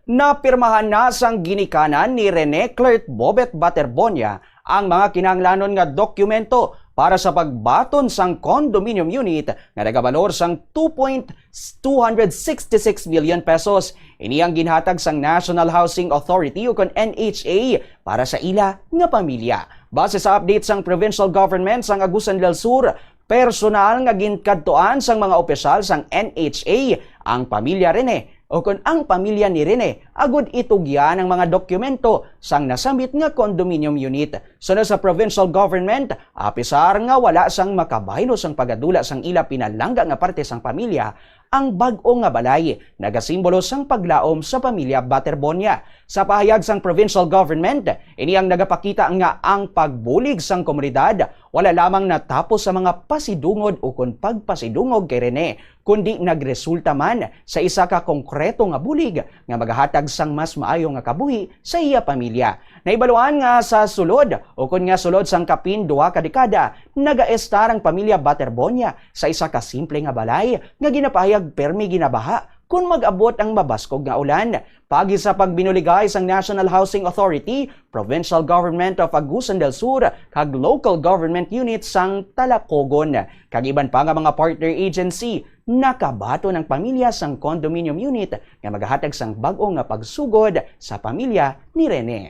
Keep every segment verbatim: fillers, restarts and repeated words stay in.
Napirmahan na sang ginikanan ni Rene Clerk Bobet Baterbonia ang mga kinahanglanon nga dokumento para sa pagbaton sang condominium unit nga nagabalor sang two point two hundred sixty six million pesos. Ini ang ginhatag sang National Housing Authority ukon N H A para sa ila nga pamilya. Base sa update sang provincial government sang Agusan del Sur, personal nga ginkadtuan sang mga opisyal sang N H A ang pamilya Rene, ukon ang pamilya ni Rene, agud itugyan ang mga dokumento sang nasambit nga condominium unit. Sunod sa provincial government, apisar nga wala sang makabaylo sang pagadula sang ila pinalangga nga parte sang pamilya, ang bag-o nga balay nagasimbolo sang paglaom sa pamilya Baterbonia. Sa pahayag sang provincial government, ini ang nagapakita nga ang pagbulig sang komunidad wala lamang natapos sa mga pasidungod ukon pagpasidungog kay Rene, kundi nagresulta man sa isa ka konkreto nga bulig nga magahatag sang mas maayo nga kabuhi sa iya pamilya. Nahibaluan nga sa sulod, ukon nga sulod sang kapin duha ka dekada, nagaestar ang pamilya Baterbonia sa isa ka simple nga balay nga ginapahayag permi ginabaha kon mag-abot ang mabaskog nga ulan. Paagi sa pagbinuligay sang National Housing Authority, Provincial Government of Agusan del Sur, kag local government unit sang Talacogon, kag iban pa nga mga partner agency, nakabaton ang pamilya sang condominium unit nga magahatag sang bag-o nga pagsugod sa pamilya ni Rene.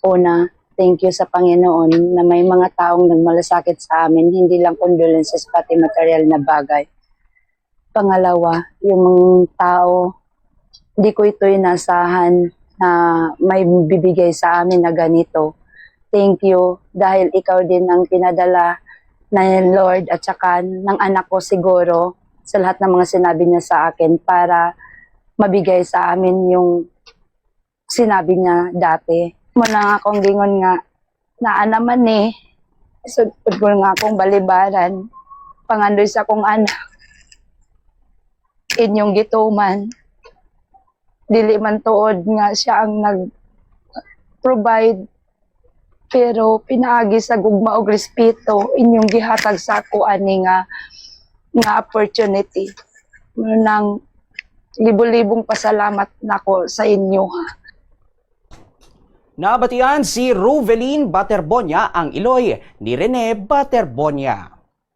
Una, thank you sa Panginoon na may mga taong nagmalasakit sa amin, hindi lang condolences, pati material na bagay. Pangalawa, yung mga tao, di ko ito inasahan na may bibigay sa amin na ganito. Thank you dahil ikaw din ang pinadala ng Lord at saka ng anak ko siguro sa lahat ng mga sinabi niya sa akin para mabigay sa amin yung sinabi niya dati. Muna nga akong gingon nga, naa naman ni, sud-, sudkol nga akong balibaran, pangandoy sa akong anak, inyong gituman. Dili man tuod nga siya ang nag-provide, pero pinaagi sa gugma ug respeto inyong gihatag sa ako ani nga, nga opportunity. Nang libo-libong pasalamat nako sa inyo, ha. Nabatian si Ruvelin Baterbonia, ang iloy ni Rene Baterbonia.